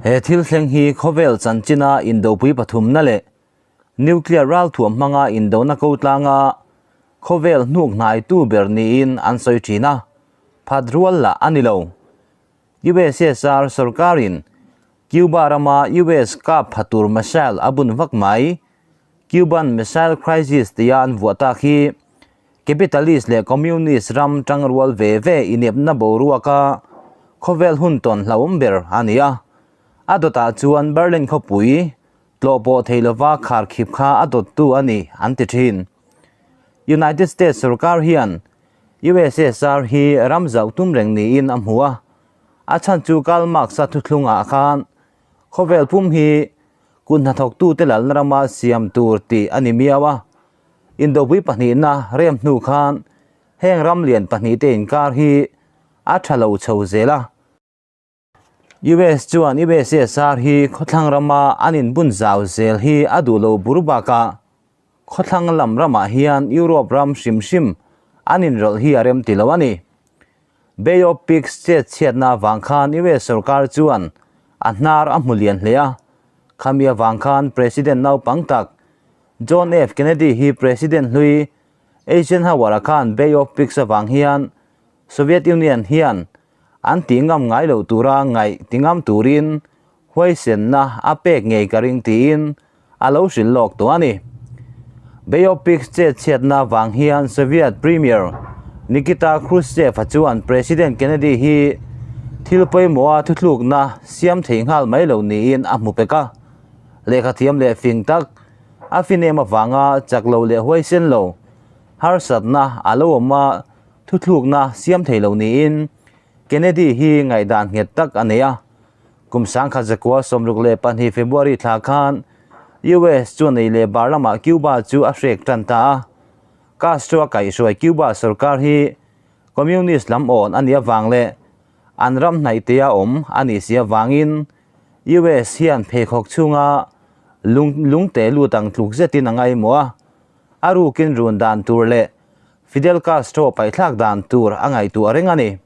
He thil thleng hi khawvel chanchina indopui pathumna leh nuclear ralthuam hmanga indona ko tlanga khawvel hnuk hnaitu ber niin an sawi thin a, phat rual lah a ni lo. USSR sorkarin Cuba rama US kap pha tur missile a bun vak mai. Cuban Missile Crisis tia an vuah tak hi Capitalist leh Communist ram tangrual ve ve inepna boruaka khawvel hun tawn hlauhawm ber a ni a. A dawtah chuan Berlin khawpui tlawh pawh thei lova kharkhip kha a dawttu a ni an ti thin. United States sorkar hian USSR hi ram zauh tum reng niin a hmu a. A chhan chu Karl Marx-a thuthlungah khan khawvel pum hi kut hnathawktute lalna rama siam tur tih a ni miau a. Indopui pahnihna rem hnu khan heng ram lian pahnihte inkar hi a tha lo chho zel a. US chuan USSR hi khawthlang rama an inbun zau zel hi a duh lo bur bakah khawthlang lam ramah hian Europe ram hrim hrim an inrawlh hi a rem ti lo a ni. Bay of Pigs chet chhiatna avang khan US sorkar chuan a hnar a hmu lian hle a. Khami avang khan President naupang tak John F. Kennedy hi President hlui Eisenhower-a khan Bay of Pigs avang hian Soviet Union hian an tih ngam ngai loh tura ngaih ti ngam turin huaisenna a pek ngei ka ring tiin a lo hrilh lawk tawh a ni. Bay of Pigs chet chhiatna avang hian Soviet Premier Nikita Khrushchev-a chuan President Kennedy hi thil pawimawha thuthlukna siam thei nghal mai lo niin a hmu pek a. Lehkha thiam leh fing tak a fin em avanga chak lo leh huaisen lo harsatna a lo awm a, thuthlukna siam thei lo niin Kennedy hi ngaihdan nghet tak a nei a. Kum 1962 February thla khan US chuan ei leh bar lamah Cuba chu a hrek tan ta a. Castro a kaihhruai Cuba sorkar hi Communist lam awn a nih avang leh an ram hnaihtea awm a nih si avangin US hian pheikhawk chhunga lung lungte lut ang tluk zetin a ngaimawh a, a rukin run dan tur leh Fidel Castro paihthlak dan tur a ngaihtuah reng a ni.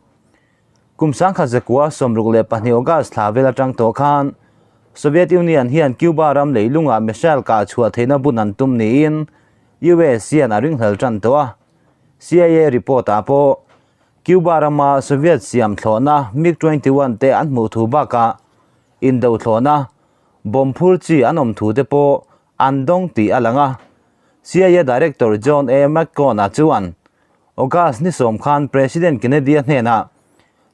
Kum 1962 August thla vel atang tawh khan Soviet Union hian Cuba ram leilungah missile kah chhuah theihna bun an tum niin US hian a ringhlel tan tawh a. CIA report-ah pawh Cuba rama Soviet siam thlawhna MiG 21 te an hmuh thu bakah indo thlawhna bomb phur chi an awm thu te pawh an dawng tih a lang a. CIA Director John A. McCone-a chuan August ni sawm khan President Kennedy-a hnenah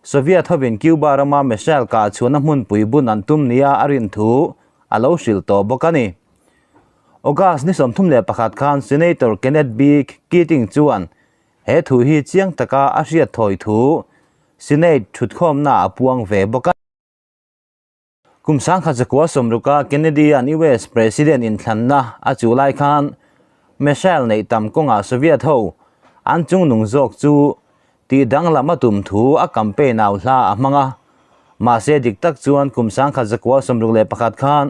Soviet hovin Cuba rama missile kah chhuahna hmunpui bun an tum nia a rin thu a lo hrilh tawh bawk a ni. August ni 31 khan Senator Kenneth B. Keating chuan He thu hi chiang taka a hriat thawi thu Senate thutkhawmna a puang ve bawk a. Kum 1960-a Kennedy-a'n US President inthlanna a chuh lai khan missile neih tam kawngah Soviet ho an chungnung zawk chu tih danglam a tum thu a campaign au hla a hmang a. Mahse dik tak chuan kum 1961 khan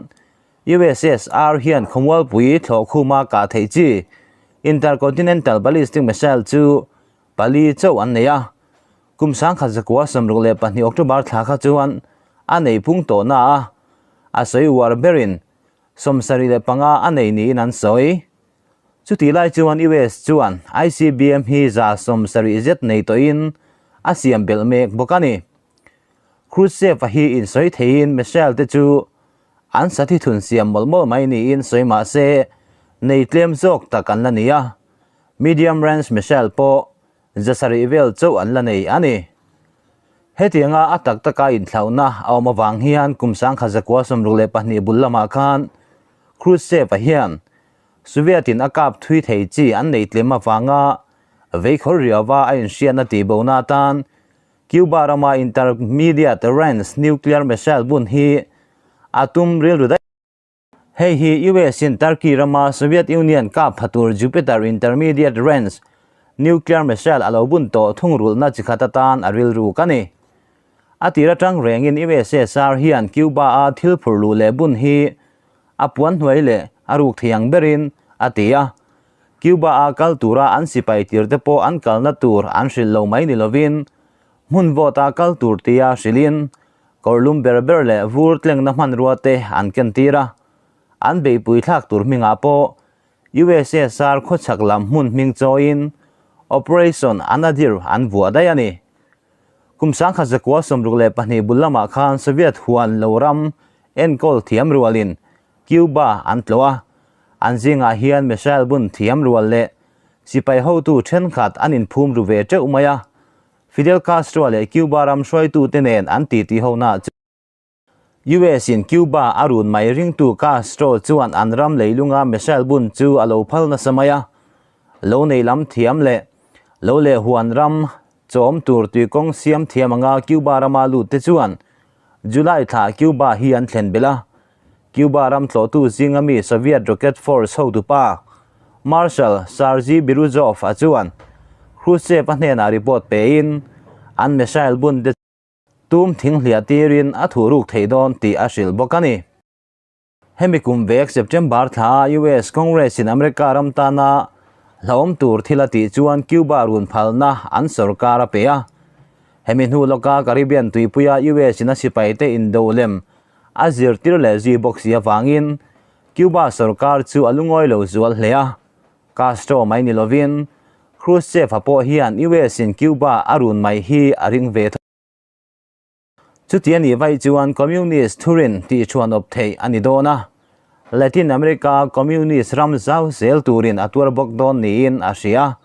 USSR hian khawmualpui thlawhkhuma kah theih chi Intercontinental Ballistic Missile chu pali chauh an nei a. Kum 1962 October thla kha chuan a nei pung tawh na a, a sawi uar berin 75 a nei niin an sawi. Chutih lai chuan US chuan ICBM hi 70 zet nei tawhin a siam belh mek bawk a ni. Khrushchev-a hi insawi theiin missile te chu An sathi thun siam mawlh mawlh mai niin sawi mah se, nei tlem zawk tak an la ni a, medium range missile pawh 700 vel chauh an la nei a ni. Hetianga a tak taka inthlauhna a awm avang hian kum 1962 bul lamah khan Khrushchev-a hian Soviet-in a kap thui thei chi an nei tlem avanga veikhawr riauva a inhriatna tihbohna atan Cuba rama intermediate range nuclear missile bun hi a tum rilru daih. Hei hi US in Turkey rama Soviet Union kap pha tur Jupiter intermediate range nuclear missile a lo bun tawh thungrulhna chi khat atan a rilru ka ni. A tir atang rengin USSR hian Cuba a thil phur luh leh bun hi a puan hnuai leh a ruk thei ang berin a ti a. Cuba-a kal tura an sipai tirte pawh an kalna tur an hrilh lo mai ni lovin, hmun vawta kal tur tia hrilhin Kawrlum ber ber leh vur tlengna hmanrua te an kentir a, an beihpui thlak tur hmingah pawh USSR khawchhak lam hmun hming chawiin Operation Anadyr an vuah daih a ni. Kum 1962 bul lamah khan Soviet huan lo ram enkawl thiam rualin Cuba an tlawh a, an zingah hian missile bun thiam rual leh sipai hotu thenkhat an inphum ru ve teuh mai a. Fidel Castro leh Cuba ram hruaitute nen an titi hona chu US in Cuba a run mai ringtu Castro chuan an ram leilunga missile bun chu a lo phal nasa mai a. Lo nei lam thiam leh lo leh huan ram chawm tur tuikawng siam thiam anga Cuba rama lut te chuan July thla Cuba hi an thlen belh a. Cuba ram tlawhtu zinga mi Soviet Rocket Force hotupa Marshal Sergei Biruzov a chuan Khrushchev a hnenah report pein an missile bun te tum thing hliah tirin a thuhruk thei dawn tih a hrilh bawk a ni. Hemi kum vek September thla US Congress in America ram tana hlauhawm tur thil a tih chuan Cuba run phalna an sorkar a pe a. Hemi hnu lawka Caribbean tuipuia US in a sipaite indo lem a zirtir leh zui bawk si avangin Cuba sorkar chu a lungawi lo zual hle a. Castro mai ni lovin Khrushchev-a pawh hian US-in Cuba a run mai hi a ring ve tho. Chuti a nih vaih chuan Communist thurin tihchhuan awp theih a ni dawn a, Latin America Communist ram zau zel turin a tuar bawk dawn niin a hria.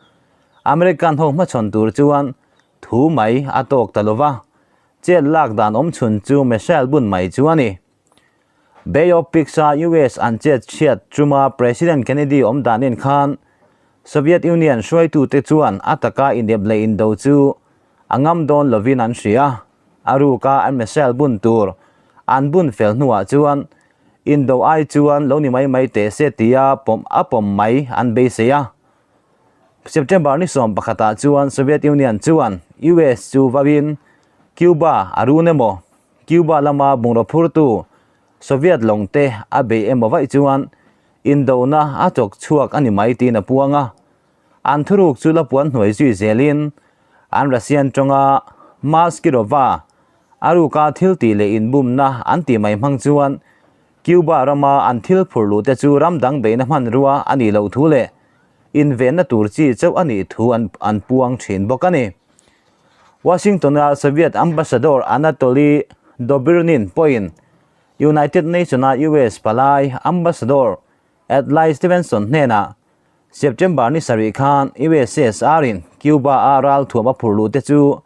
American ho hmachhawn tur chuan thu mai a tawk ta lova, Chet lak dan awm chhun chu missile bun mai chu a ni. Bay of Pigs-a US an chet chhiat chuma President Kennedy awm danin khan Soviet Union hruaitute chuan a taka inep leh indo chu a ngam dawn lovin an hria. A ruka an missile bun tur an bun fel hnuah chuan indo ai chuan lo ni mai mai teh se tia pawm a pawm mai an beisei a. September ni 11 ah chuan Soviet Union chuan US chu vauin Cuba a run emaw, Cuba lama bungraw phurtu Soviet lawng te a beih emaw vaih chuan indona a chawk chhuak a ni mai tiin a puang a. An thuruk chu la puan hnuai zui zelin an Russian tawnga Maskirova a ruka thil tih leh inbumna an tih mai hmang chuan Cuba rama an thil phur luh te chu ram dang beihna hmanrua a nih loh thu leh invenna tur chi chauh a nih thu an an puang thin bawk a ni. Washington-a Soviet Ambassador Anatoly Dobrynin pawhin United Nation-a US palai Ambassador Adlai Stevenson hnenah September ni sarih khan USSR-in Cuba-a ralthuam a phur luh te chu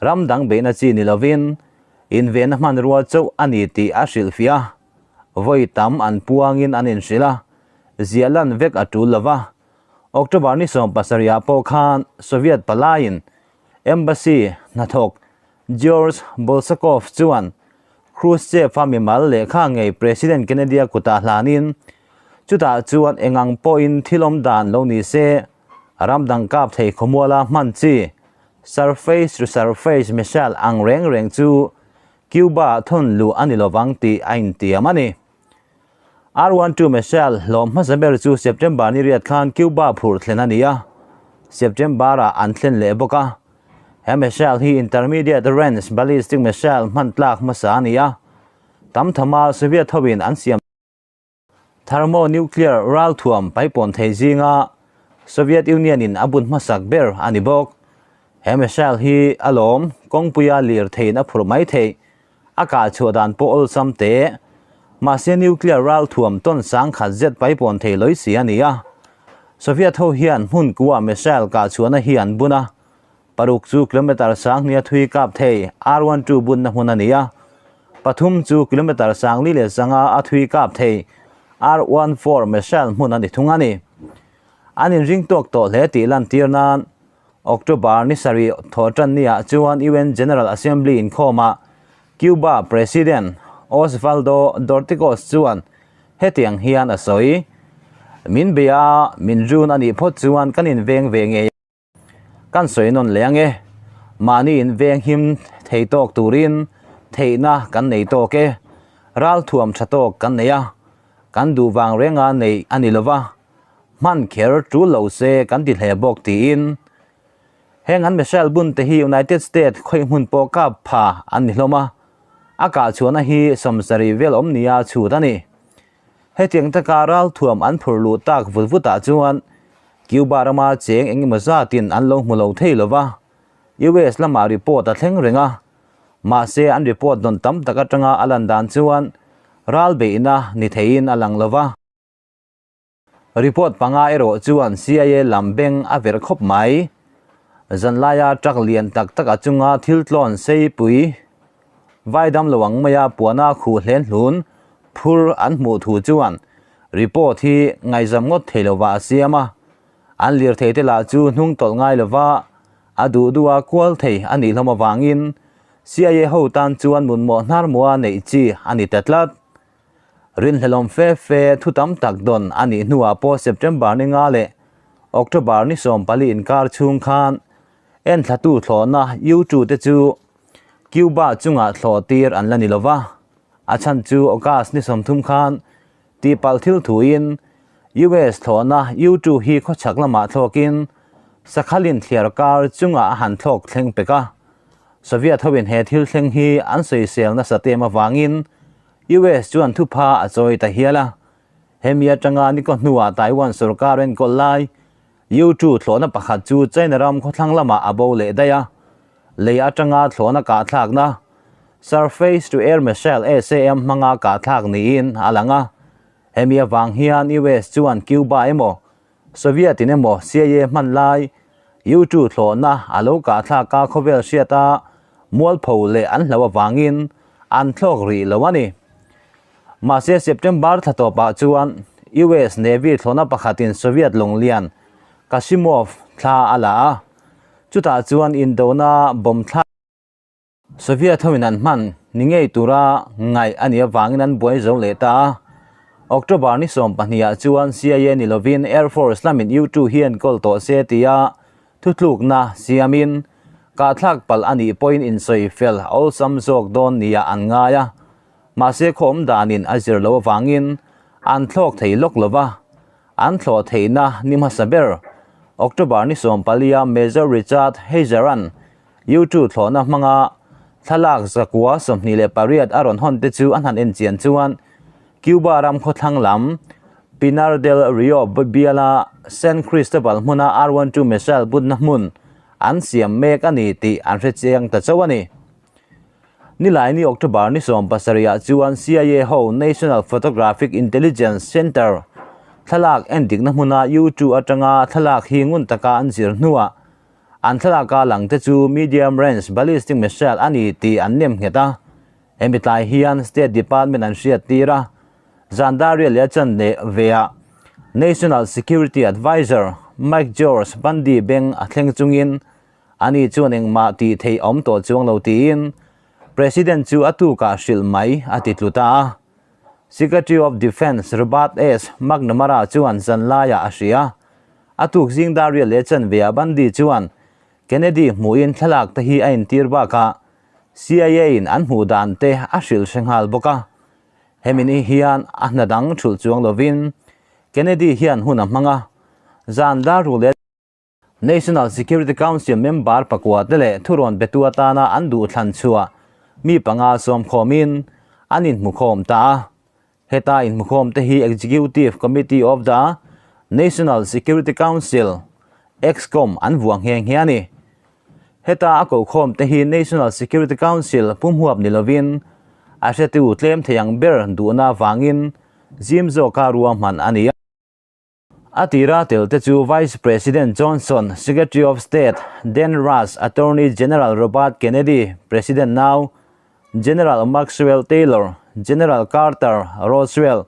ram dang beihna chi ni lovin invenna hmanrua chauh a ni tih a hrilhfiah a, vawi tam an puangin an inhrilh a, ziah lan vek a tul lo va. October ni 17 ah pawh khan Soviet palaiin Embassy hnathawk George Bolshakov chuan Khrushchev-a mimal lehkha ngei President Kennedy-a kutah hlanin chutah chuan engang pawhin thil awm dan lo ni se ram dang kap thei khawmuala hman chi surface to surface missile ang reng reng chu Cuba-ah thawn luh a ni lovang tih a intiam a ni. R-12 missile hlawm hmasa ber chu September ni riat khan Cuba phurh thlen a ni a, September-ah an thlen leh bawk a. He missile hi intermediate range ballistic missile hman tlak hmasa a ni a, tam thama Soviet hoin an siam Thermonuclear ralthuam paipawn thei zinga Soviet Union-in a bun hmasak ber a ni bawk. He missile hi a lawm kawngpuia lir theiin a phurh mai theih, a kah chhuah dan pawh awlsam teh. Mahse nuclear ralthuam tawn sang khat zet paipawn thei lawi si a ni a. Soviet ho hian hmun kua missile kah chhuahna hi an bun a, Paruk chu kilometre 10,000 a thui kap thei R12 bunna hmun a ni a, pathum chu kilometre 45 a thui kap thei R14 missile hmun a ni thung a ni. An inring tawk tawh hle tih lantir nan October ni sarih thawhtan niah chuan UN General Assembly inkhawmah Cuba President Osvaldo Dorticos chuan hetiang hian a sawi, Min bei a, min run a nih phawt chuan kan inveng ve ngei. Kan sawi nawn leh ange, mahni in veng him thei tawk turin theihna kan nei tawk e, ralthuam tha tawk kan nei a, kan duh vang renga neih a ni lova, hman kher tul lo se kan ti hle bawk tiin heng an missile bun te hi United States khawih hmun pawh kap pha an ni hlawm a. A kah chhuahna hi 70 vel awm nia chhut a ni. Hetiang taka ralthuam an phur luh tak vut vutah chuan Cuba rama cheng eng emaw zatin an lo hmu lo thei lo va, US lamah report a thleng reng a, mahse an report dawn tam tak atanga a lan dan chuan ral beihna ni theiin a lang lo va. Report panga erawh chuan CIA lam beng a verh khawp mai. Zanlaia truck lian tak tak a chunga thil tlawn seipui vai dam lo ang maia puana khuh hlen hlun phur an hmuh thu chuan report hi ngaihzam ngawt thei lova a siam a. An lirthei te lah chu hnung tawlh ngai lova a duh duha kual thei a nih hlawm avangin CIA ho tan chuan mutmawh hnarmua neih chi a ni ta tlat. Rinhlelawm fe fe thu tam tak dawn a nih hnuah pawh September ni nga leh October ni 14 inkar chhung khan enthlatu thlawhna U-2 te chu Cuba chungah thlawh tir an la ni lo va, a chhan chu August ni 30 khan tihpalh thil thuin US thlawhna U-2 hi khawchhak lamah thlawkin Sakhalin thliar kar chungah a han thlawk thleng pek a. Soviet hoin he thil thleng hi an sawisel nasa tem avangin US chuan thupha a chawi ta hial a, hemi atanga ni kaw hnuah Taiwan sorkar enkawl lai U-2 thlawhna pakhat chu China ram khawthlang lamah a bo leh daih a, lei atanga thlawhna kahthlakna Surface to Air Missile, SAM, hmanga kahthlak niin a lang a, hemi avang hian US chuan Cuba emaw Soviet in emaw CIA hman lai U-2 thlawhna a lo kahthlak a khawvel hriata mualpho leh an hlo avangin an thlawk rih lo a ni. Mahse September thla tawpah chuan US Navy thlawhna pakhatin Soviet lawnglian Kasimov thla a la a, chutah chuan indona bomb thlak Soviet hoin an hman ni ngei tura ngaih a nih avangin an buai zo leh ta a. October ni 12 ah chuan CIA ni lovin Air Force lamin U-2 hi enkawl tawh se tia thutlukna siamin kahthlak palh a nih pawhin insawi fel awlsam zawk dawn nia an ngai a. Mahse khaw awm danin a zir lo avangin an thlawk thei lawk lo va. An thlawh theihna ni hmasa ber October ni 14 a Major Richard Heiser-a'n U-2 thlawhna hmanga thlalak 128 a rawn hawn te chu an han enchian chuan Cuba ram khawthlang lam Pinar del Rio biala San Cristobal hmuna R-12 missile bunna hmun an siam mek a ni tih an hre chiang ta chauh a ni. Nilaini October ni 17 ah chuan CIA ho National Photographic Intelligence Center thlalak endikna hmuna U-2 atanga thlalak hi ngun taka an zir hnuah An thlalaka lang te chu medium range ballistic missile a ni tih an nem nghet a, hemi tlai hian State Department an hriat tir a, Zandaria leh a chan leh veah National Security Adviser Mike George Bundy beng a thleng chungin ani chuan engmah tih theih a awm tawh chuang lo tiin President chu a tukah hrilh mai a ti tlu ta a. Secretary of Defence Robert S. McNamara chuan zanlaiah a hria. A tuk zing dar rial leh chanve ah Bundy chuan Kennedy hmuhin thlalak te hi a intir bakah CIA in an hmuh dan te a hrilh hre nghal bawk a. Hemi ni hian a hna dang thulh chuang lovin Kennedy hian hun a hmang a, zan dar ruk leh National Security Council member pakua te leh thurawn betu atana an duh thlan chhuah mi panga sawmkhawmin an inhmukhawm ta a. Heta inhmukhawm te hi Executive Committee of the National Security Council, ExComm, an vuah nghe nghe a ni. Heta a kokhawm te hi National Security Council pumhuap ni lovin a hretu tlem thei ang ber duhna avangin zim zawka ruahman a ni a. A tira tel te chu Vice President Johnson, Secretary of State Dan Rush, Attorney General Robert Kennedy, President nau General Maxwell Taylor, General Carter, Roswell,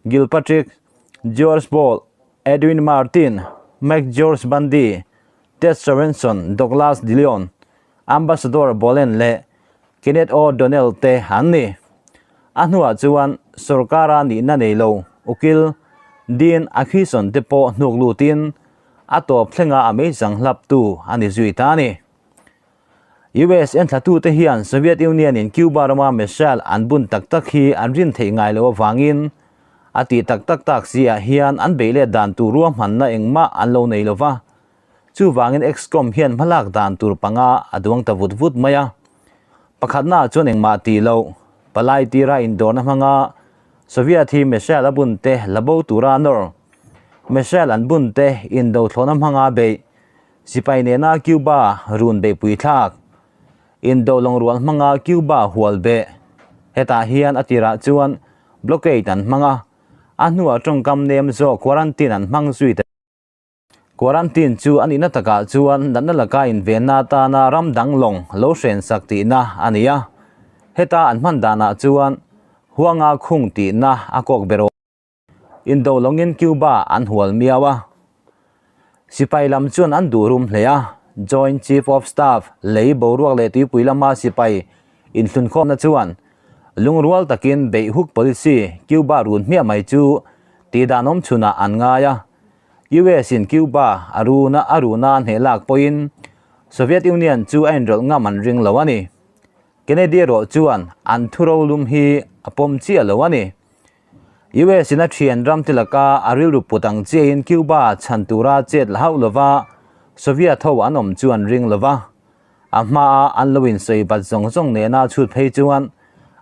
Gilpatrick, George Ball, Edwin Martin, McGeorge Bundy, Ted Sorensen, Douglas DeLeon, Ambassador Bolen leh Kenneth O Donnell te an ni. A hnuah chuan sorkara nihna nei lo ukil Dean Acheson te pawh hnuk lutin a tawp thlenga a meizang hlaptu a ni zui ta a ni. US enthlatute hian Soviet Union in Cuba rama missile an bun tak tak hi an rin theih ngai lo avangin a tih tak tak tak si ah hian an beih let dan tur ruahmanna engmah an lo nei lova. Chuvangin ExComm hian hmalak dan tur panga a duang ta vut vut mai a. Pakhatnaah chuan engmah tih loh. Palai tira indawrna hmanga Soviet hi missile a bun te la bo tura a nawr. Missile an bun te indo thlawhna hmanga beih. Sipai nena Cuba run beihpui thlak. Indo lawngrual hmanga Cuba hual beh. Hetah hian a tirah chuan blockade an hmang a, a hnuah tawngkam nem zawk quarantine an hmang zui ta. Quarantine chu a nihna takah chuan natna laka invenna atana ram dang lawng lo hrensak tihna a ni a. Heta an hman danah chuan huanga khung tihna a kawk ber awm. Indo lawngin Cuba an hual miau a. Sipai lam chuan an duh rum hle a. Joint Chief of Staff lei boruak leh tuipui lama sipai inhlunkhawmna chuan lungrual takin beihhuk policy Cuba run hmiah mai chu tihdan awm chhunah an ngai a. US in Cuba a runa a runa a hneh lak pawhin Soviet Union chu a inrawlh ngam an ring lo a ni. Kennedy erawh chuan an thuro lum hi a pawm chiah lo a ni. US in a thian ram te laka a rilru put ang chiahin Cuba chhan tura chet la hauh lova Soviet ho an awm chu an ring lova. A hmaa an lo insawi bat zawng zawng nena chhut phei chuan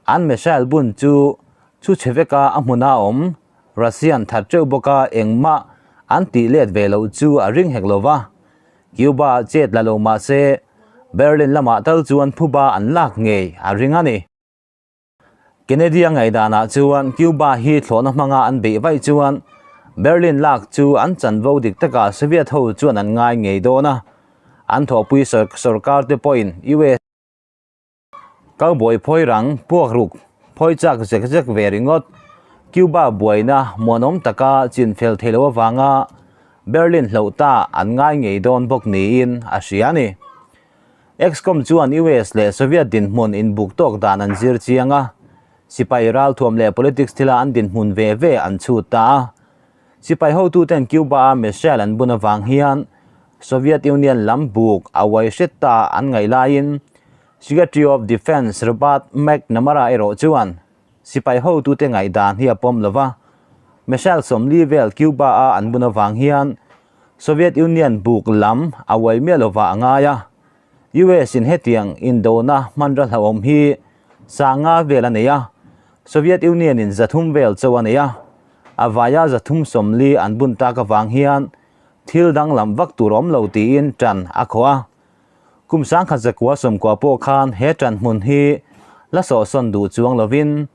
an missile bun chu chu chhe veka a hmuna awm Russian that teuh bawka engmah an tih let ve loh chu a ring hek lova. Cuba chet la lo mah se Berlin lamah tal chuan phuba an lak ngei a ring a ni. Kennedy-a ngaihdanah chuan Cuba hi thlawhna hmanga an beih vaih chuan Berlin lak chu an chanvo dik takah Soviet ho chuan an ngai ngei dawn a, an thawhpui sorkar te pawhin US Cowboy phawi rang puak ruk phawi chak zek zek ve ringawt. Cuba buaina muanawm taka chinfel thei lo avanga Berlin hloh ta an ngai ngei dawn bawk niin a hria a ni. EXCOM chuan US leh Soviet dinhmun inbuk tawk dan an zir chiang a, sipai ralthuam leh politics thila an dinhmun ve ve an chhut ta a. Sipai hotuten Cuba-a missile an bun avang hian Soviet Union lam buk a uai hret ta an ngaih laiin Secretary of Defence Robert McNamara erawh chuan sipai hotute ngaihdan hi a pawm lo va, missile 40 vel Cuba-a an bun avang hian Soviet Union buk lam a uai miah lova a ngai a. US in hetiang indona hmanra hlauhawm hi 5,000 vel a nei a, Soviet Union in 300 vel chauh a nei a. A vaia 340 an bun tak avang hian thil danglam vak tur awm lo tiin ṭan a khawh a. Kum 1990 pawh khan he ṭan hmun hi la sawhsawn duh chuang lovin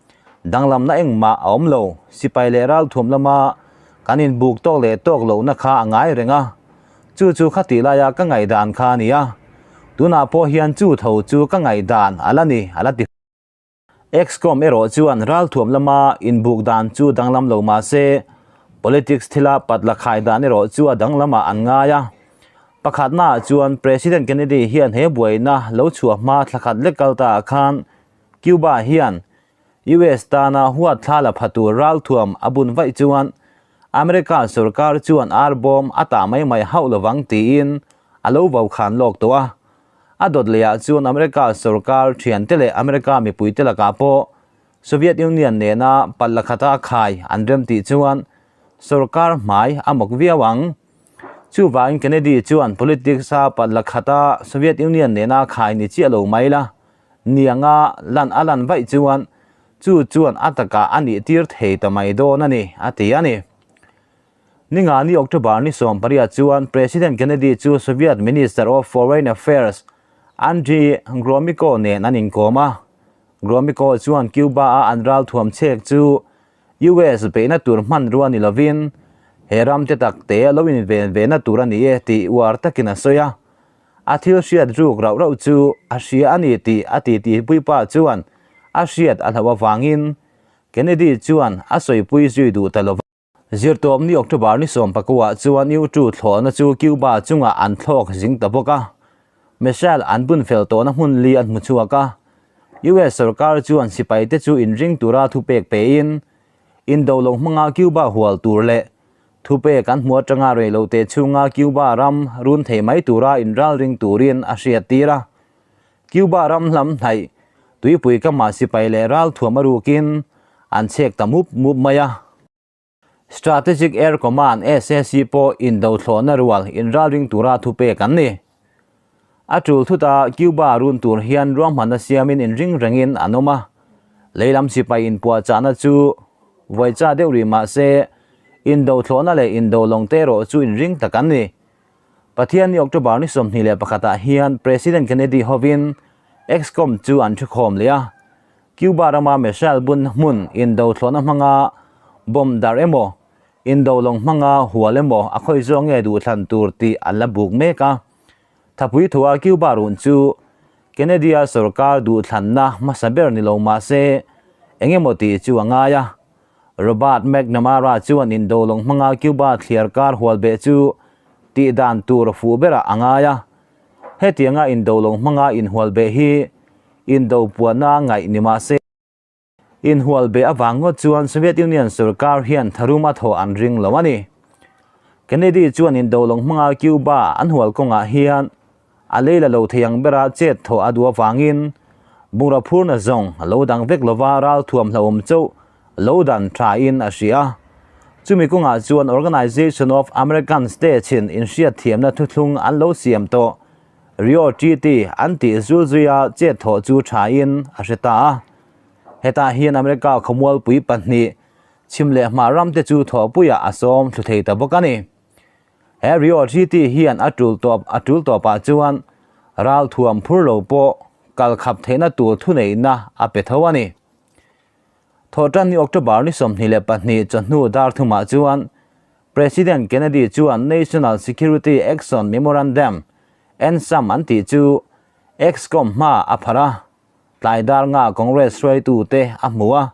danglamna engmah a awm lo. Sipai leh ralthuam lama kan inbuk tawk leh tawk lohna kha a ngai reng a, chu chu khatih laia ka ngaihdan kha a ni a, tunah pawh hian chu tho chu ka ngaihdan a la ni, a la ti. Excom erawh chuan ralthuam lama inbuk dan chu danglam lo mah se, politics thila patla khai dan erawh chu a danglamah an ngai a. Pakhatnaah chuan President Kennedy hian he buaina lo chhuah hma thla khat lek kal taah khan Cuba hian US tana huat thla la pha tur ralthuam a bun vaih chuan America sorkar chuan ar bawm a tah mai mai hauh lovang tiin a lo vokhan lawk tawh a. A dawt lehah chuan America sorkar thiante leh America mipuite lakah pawh Soviet Union nena palh lakhata a khai an rem tih chuan sorkar hmai a mawk viau ang. Chuvangin Kennedy chuan politics a palh lakhata Soviet Union nena khai ni chiah lo mai la nianga lan a lan vaih chuan chu chuan a takah a nih tir thei ta mai dawn a ni, a ti a ni. Ningani October ni 18 chuan President Kennedy chu Soviet Minister of Foreign Affairs Andrei Gromyko nen an inkawm a. Gromyko chuan Cuba-a an ralthuam chhek chu US beihna tur hmanrua ni lovin he ram te tak te lo inven vena tur a ni e tih uar takin a sawi a. A thil hriat ruk rauh rauh chu a hria a ni tih a titi puipa chuan a hriat a hlauh avangin Kennedy chuan a sawipui zui duh ta lova. Zirtawpni October ni 19 chuan U-2 thlawhna chu Cuba chungah an thlawk zing ta bawk a. Missile an bun fel tawhna hmun li an hmu chhuak a. US sorkar chuan sipaite chu inring tura thupek pein, indo lo hmanga Cuba hual tur leh thupek an hmu atanga reilote chhunga Cuba ram run thei mai tura inralring turin a hriattir a. Cuba ram hlam hnaih tuipui kamah sipai leh ralthuam a rukin an chhek ta mup mup mai a. Strategic Air Command, SAC, pawh indo thlawhna rual inralring tura thupek an ni. A tul thuta Cuba run tur hian ruahmanna siamin inring rengin an awm a. Leilam sipai inpuahchahna chu vawicha deuh rih mah se, indo thlawhna leh indo lawng te erawh chu inring tak an ni. Pathianni October ni 21 ah hian President Kennedy hovin ExComm chu an thukhawm leh a, Cuba rama missile bun hmun indo thlawhna hmanga bomb darh emaw, indo lawng hmanga hual emaw a khawi zawng nge duhthlan tur tih an la buk mek a. Thapui thua Cuba run chu Kennedy-a sorkar duhthlanna hmasa ber ni lo mah se, eng emaw tih chu a ngai a. Robert McNamara chuan indo lawng hmanga Cuba thliar kar hual beh chu tih dan tur fuh berah a ngai a. Hetianga indo lawng hmanga inhual beh hi indo puanna ngaih ni mah se, Inhual beh avang ngawt chuan Soviet Union sorkar hian tharum a thawh an ring lo a ni. Kennedy chuan indo lawng hmanga Cuba an hual kawngah hian a lei la lo thei ang bera chet thawh a duh avangin bungraw phurna zawng lo dang vek lova ralthuam hlauhawm chauh lo dan thain a hria. Chumi kawngah chuan Organization of American States in inhriatthiamna thuthlung an lo siam tawh Rio Treaty an tih zulzuia chet thawh chu thain a hre ta a. Hetah hian America khawmualpui pahnih chhim leh hmah ram te chu thawhpuiah a sawm thlu thei ta bawk a ni. He Rio Treaty hian a tul tawp a tul tawpah chuan ralthuam phur lo pawh kal khap theihna tur thuneihna a pe tho a ni. Thawhtanni October ni 22 chawhnu dar thumah chuan President Kennedy chuan National Security Action Memorandum, NSAM, an tih chu ExComm hma a pharh a, tlai dar nga Congress hruaitute a hmu a.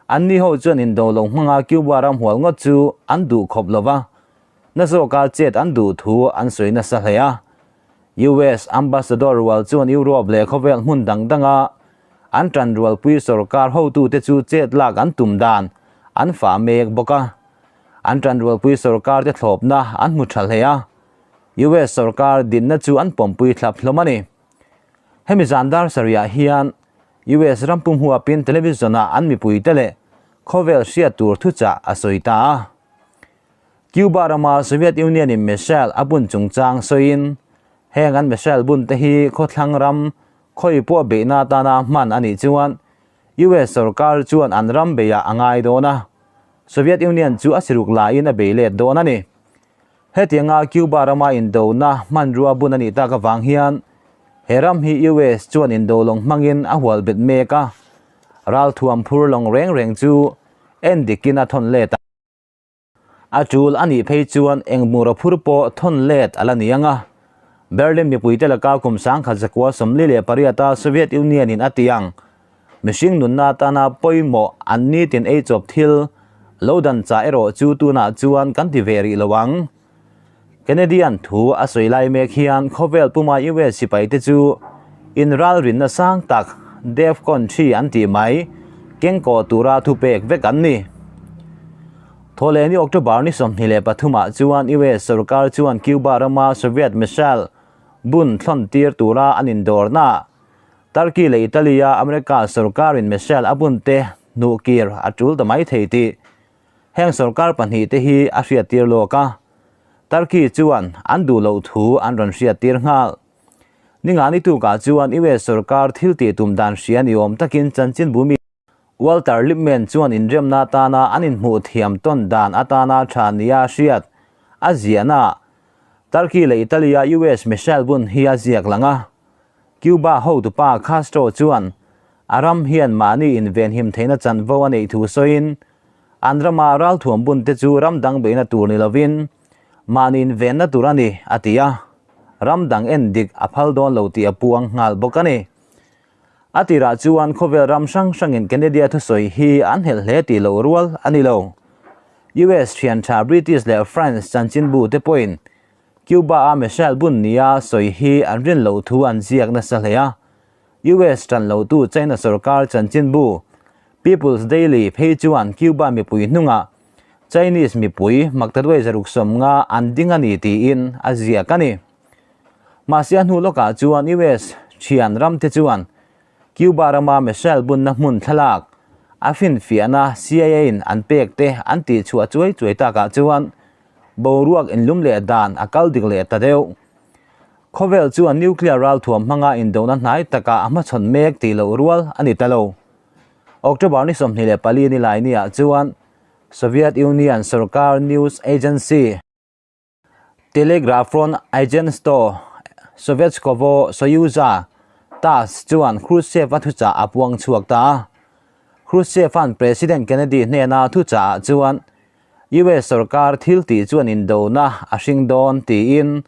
Anni ho chuan indo lo hmanga Cuba ram hual ngawt chu an duh khawp lo va, na zawka chet an duh thu an sawi nasa hle a. US Ambassador rual chuan Europe leh khawvel hmun dang danga an tanrualpui sorkar hotute chu chet lak an tum dan an fah mek bawk a. An tanrualpui sorkar te thlawpna an hmu tha hle a, US sorkar dinna chu an pawmpui thlap hlawm a ni. Hemi zan dar sarihah hian US ram pum huapin television-ah an mipuite leh khawvel hriat tur thuchah a sawi ta a. Cuba rama Soviet Union-in missile a bun chungchang sawiin heng an missile bun te hi khawthlang ram khawi pawh beihna atana hman a nih chuan US sorkar chuan an ram beiah a ngai dawn a, Soviet Union chu a siruk laiin a bei let dawn a ni. Hetianga Cuba rama indona hmanrua bun a nih tak avang hian he ram hi US chuan indo lawng hmangin a hual bet mek a, ralthuam phur lawng reng reng chu en dikin a thawn let a. A tul a nih phei chuan eng bungraw phur pawh thawn let a la ni ang a. Berlin mipuite laka kum 1948 a Soviet Union in a ti ang. Mihring nunna atana pawimawh an nitin ei chawp thil lo dan chah erawh chu tunah chuan kan ti ve rih lo ang. Canadian thu a sawi lai mek hian khawvel puma US sipaite chu inralrinna sang tak DEFCON 3 an tih mai kengkawh tura thupek vek an ni. Thawhlehni October ni 23 ah chuan US sorkar chuan Cuba rama Soviet missile bun thlawn tir tura an indawrna Turkey leh Italy-a America sorkarin missile a bun te hnuhkir a tul ta mai thei tih Heng sorkar pahnihte hi a hriattir lawk a, Turkey chuan an duh loh thu an rawn hriattir nghal. Ningani tukah chuan US sorkar thil tih tum dan hria ni awm takin chanchinbu mi Walter Lippmann chuan inremna atana an inhmuh thiam tawn dan atana tha nia hriat a ziahnaah Turkey leh Italy-a US missile bun hi a ziak lang a. Cuba hotupa Castro chuan a ram hian mahni invenhim theihna chanvo a neih thu sawiin, an rama ralthuam bunte chu ram dang beihna tur ni lovin mahni invenna tur a ni, a ti a. Ram dang en dik a phal dawn lo tih a puang nghal bawk a ni. A tirah chuan khawvel ram hrang hrangin Kennedy-a thusawi hi an helh hle tih loh rual a ni lo. US thian tha British leh France chanchinbu te pawhin Cuba-a missile bun nia sawi hi an rin loh thu an ziak nasa hle a. US tan lotu China sorkar chanchinbu People's Daily phei chuan Cuba mipui hnungah Chinese mipui maktaduai zaruk sawmnga an ding a ni tiin a ziak a ni. Mahse a hnu lawkah chuan US thian ramte chuan Cuba rama missile bunna hmun thlalak a finfiahna CIA-in an pek te an tihchhuah chuai chuai takah chuan boruak inlum leh dan a kal dik leh ta deuh. Khawvel chuan nuclear ralthuam hmanga indona hnai takah a hmachhawn mek tih loh rual a ni ta lo. October ni 24 ni lai ni ah chuan Soviet Union sorkar news agency Telegrafron Agentstvo Sovetskovo Soyuza, TASS, chuan Khrushchev-a thuchah a puang chhuak ta a. Khrushchev-a'n President Kennedy hnena thuchah ah chuan US sorkar thil tih chuan indona a hring dawn tiin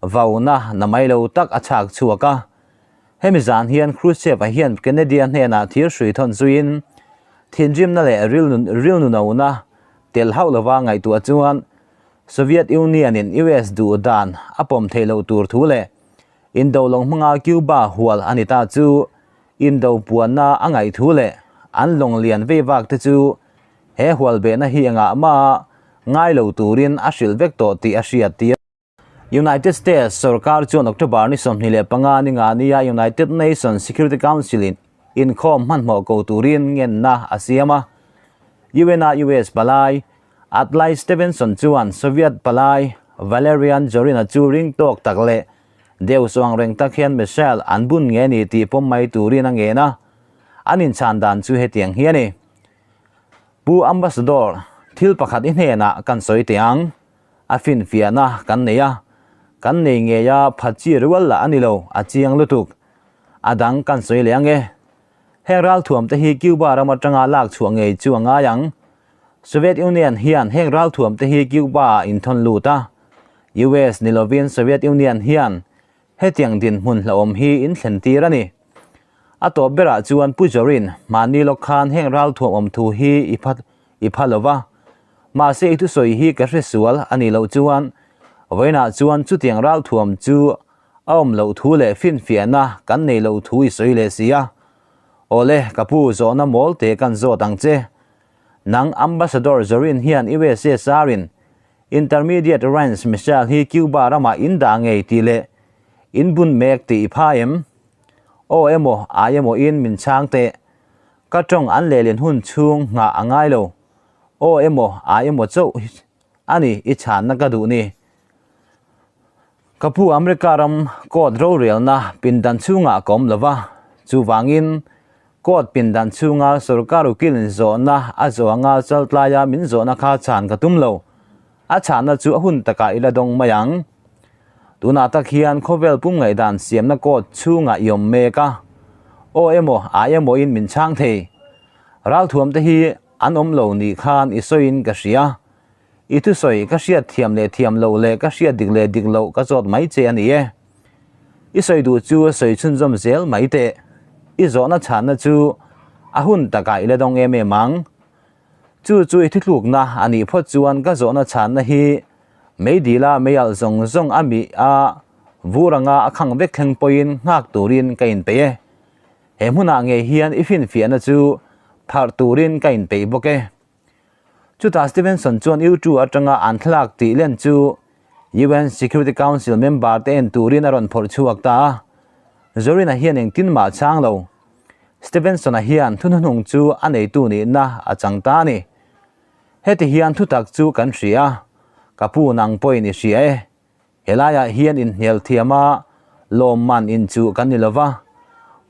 vauna namai lo tak a chhak chhuak a. Hemi zan hian Khrushchev-a hian Kennedy-a hnenah thir hrui thawn zuiin thinrimna leh rilnunona tel hauh lova ngaihtuah chuan Soviet Union-in US duh dan a pawm theih loh tur thu leh indo lawng hmanga Cuba hual a ni ta chu indo puanna a ngaih thu leh an lawng lian vei vak te chu he hual behna hi engah mah ngai lo turin a hrilh vek tawh tih a hriat tir. United States sorkar chuan October ni 25 ni nga nia United Nations Security Council-in inkhawm hmanhmawh ko turin ngenna a siam a. UN-a US palai Adlai Stevenson chuan Soviet palai Valerian Zorin-a chu ring tawk tak leh deuh suang reng tak hian missile an bun nge ni tih pawm mai turin a ngen a, an inchhan dan chu hetiang hi a ni. Pu Ambassador, thil pakhat i hnenah kan sawi teh ang. A finfiahna kan nei a, kan nei ngei a phat chi rual lah a ni lo, a chiang lutuk. A dang kan sawi leh ang e. Heng ralthuam te hi Cuba ram atanga lak chhuah ngei chu a ngai ang. Soviet Union hian heng ralthuam te hi Cuba ah inthawn lut a. US ni lovin Soviet Union hian hetiang dinhmun hlauhawm hi inthlen tir a ni. A tawp berah chuan Pu Zorin mahni lawk khan heng ralthuam awm thu hi i pha i pha lo va. Mahse i thusawi hi ka hre sual a nih loh chuan vawiinah chuan chutiang ralthuam chu a awm loh thu leh finfiahna kan nei loh thu i sawi leh si a. Awle, ka pu zawhna mawl te kan zawt ang che. Nang Ambassador Zorin hian USSR-in Intermediate Range Missile hi Cuba ramah in dah ngei tih leh in bun mek tih i pha em? Aw emaw, ai emaw in min chhang teh. Ka tawng an lehlin hun chhung nghah a ngai lo. Aw emaw, ai emaw chauh a ni i chhanna ka duh ni. Ka pu America ram court rorelna pindan chhungah ka awm lo va, chuvangin court pindan chhunga sorkar ukil inzawhna a zawh anga chaltlaia min zawhna kha chhan ka tum lo. A chhanna chu a hun takah i la dawng mai ang. Tunah tak hian khawvel pum ngaihdan siamna court chhungah i awm mek a, aw emaw ai emawin min chhang thei. Ralthuamte hi an awm lo nih khan i sawiin ka hria. I thusawi ka hriat thiam leh thiam loh leh ka hriat dik leh dik loh ka zawt mai che a ni e. I sawi duh chu sawi chhunzawm zel mai teh. I zawhna chhanna chu a hun takah i la dawng em em ang. Chu chu i thuthlukna a nih phawt chuan ka zawhna chhanna hi meidila meialh zawng zawng a mih a vur anga a khang vek thleng pawhin nghak turin ka inpeih e. He hmunah ngei hian i finfiahna chu pharh turin ka inpeih bawk e. Chutah Stevenson chuan U2 atanga an thlalak tih len chu UN Security Council member te en turin a rawn phawrh chhuak ta a. Zorina hian engtin mah a chhang lo. Stevenson-a hian thuhnuhnung chu a neitu nihna a chang ta a ni. Heti hian thutak chu kan hria a, ka pu nang pawhin i hria e. Helaiah hian inhnial thiam a, lawmman inchuh kan ni lova,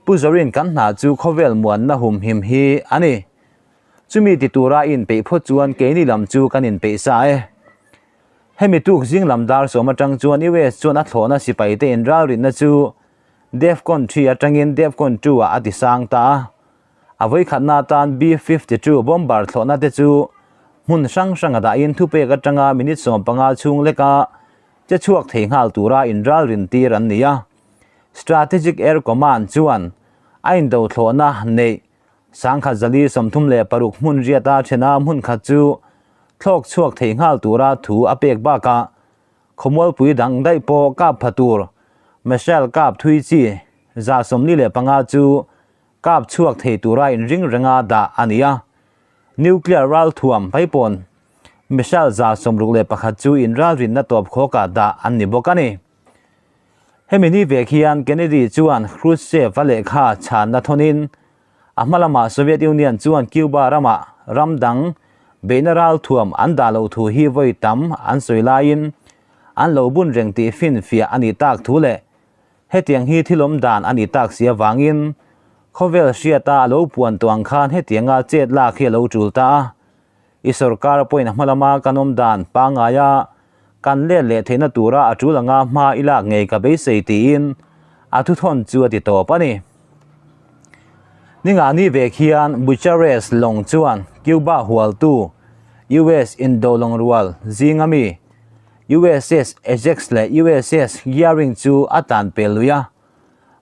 Pu Zorin kan hna chu khawvel muanna humhim hi a ni. Chumi ti tura i inpeih phawt chuan keini lam chu kan inpeih sa e. Hemi tuk zing lam dar sawm atang chuan US chuan a thlawhna sipaite inralrinna chu Defcon 3 atangin Defcon 2 ah a ti sang ta a. A vawikhatna atan B-52 bomber thlawhna te chu hmun hrang hranga dahin thupek atanga minute 15 chhung leka che chhuak thei nghal tura inralrin tir an ni a. Strategic Air Command chuan a indo thlawhna neih 1036 hmun riata thena hmun khat chu thlawk chhuak thei nghal tura thu a pek bakah khawmualpui dang daih pawh kap pha tur missile kap thui chi 145 chu Kap chhuak thei tura inring renga dah a ni a, nuclear ralthuam paipawn missile 61 chu inralrinna tawp khawkah dah an ni bawk a ni. Hemi ni vek hian Kennedy chuan Khrushchev-a lehkha chhanna thawnin a hma lamah Soviet Union chuan Cuba ramah ram dang beihna ralthuam an dah loh thu hi vawi tam an sawi laiin an lo bun reng tih finfiah a nih tak thu leh Hetiang hi thilawm dan a ni tak si avangin Khawvel hriata a lo puan tawh ang khan hetianga chet lak hi a lo tul ta a. I sorkar pawhin a hma lama kan awm dan pangngaia kan let leh theihna tura a tul anga hma i lak ngei ka beisei tiin a thuthawn chu a ti tawp a ni. Ningani vek hian Bucharest lawng chuan Cuba hualtu US indo lawng rual zinga mi USS Ajax leh USS Gearing chu a tlan pel lui a.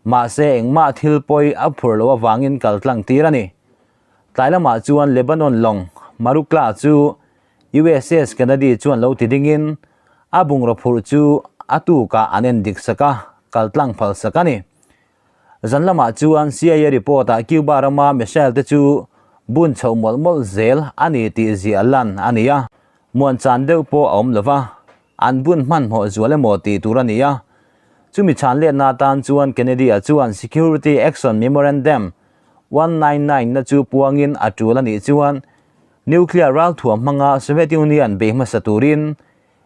Mahse engmah thil pawi a phur loh avangin kal tlang tir a ni. Tlai lamah chuan Lebanon lawng Marukla chu USS Kennedy chuan lo ti dingin a bungraw phurh chu a tukah an en dik sak a, kal tlang phal sak a ni. Zan lamah chuan CIA report ah Cuba rama missile te chu bun chhoh mawlh mawlh zel a ni tih ziah lan a ni a, muan chan deuh pawh a awm lova. An bun hmanhmawh zual emaw tih tur a ni a. Chumi chhan letna atan chuan Kennedy-a chuan Security Action Memorandum 199 na chu puangin a tul a nih chuan nuclear ralthuam hmanga Soviet Union bei hmasa turin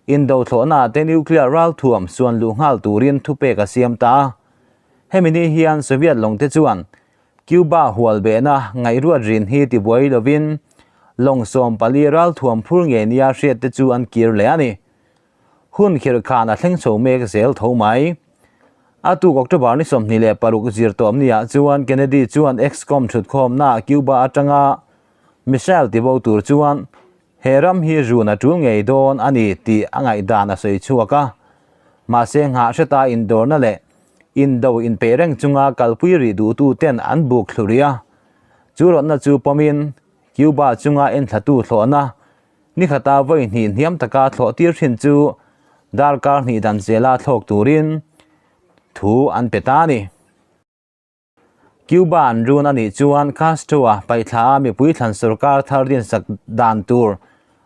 indo thlawhna te nuclear ralthuam suan luh nghal turin thupek a siam ta a. Hemi ni hian Soviet lawngte chuan Cuba hual behna ngaihruat rin hi tibuai lovin lawng 14 ralthuam phur ngei nia hriat te chu an kir leh a ni. Hun khirh khan a thleng chho mek zel tho mai. A tuk October ni 26 zir tawp niah chuan Kennedy chuan ExComm thutkhawmna Cuba atanga missile tibo tur chuan he ram hi run a tul ngei dawn a ni tih a ngaihdan a sawi chhuak a. Mahse nghah hreta indawrna leh Indo inpeih reng chunga kalpui rih duhtu ten an buk thlu rih a, chu rawtna chu pawmin Cuba chunga enthlatu thlawhna ni khata vawi hnih hniam taka thlawh tir thin chu darkar hnih dan zela thlawk turin thu an pe ta a ni. Cuba an run a nih chuan Castro-a paihthla a mipui thlan sorkar thar dinsak dan tur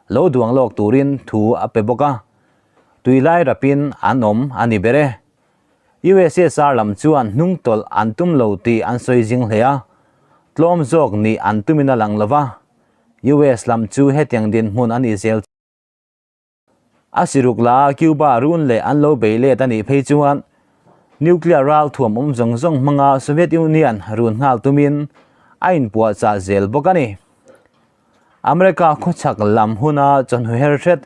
lo duang lawk turin thu a pe bawk a, tuilai rapin an awm a ni ber e. USSR lam chuan hnungtawlh an tum lo tih an sawi zing hle a, tlawm zawk nih an tumin a lang lo va, US lam chu hetiang dinhmun a nih zel. A siruk la Cuba run leh an lo bei let a nih phei chuan nuclear ralthuam awm zawng zawng hmanga Soviet Union run nghal tumin a inpuahchah zel bawk a ni. America khawchhak lam huna chawhnu her hret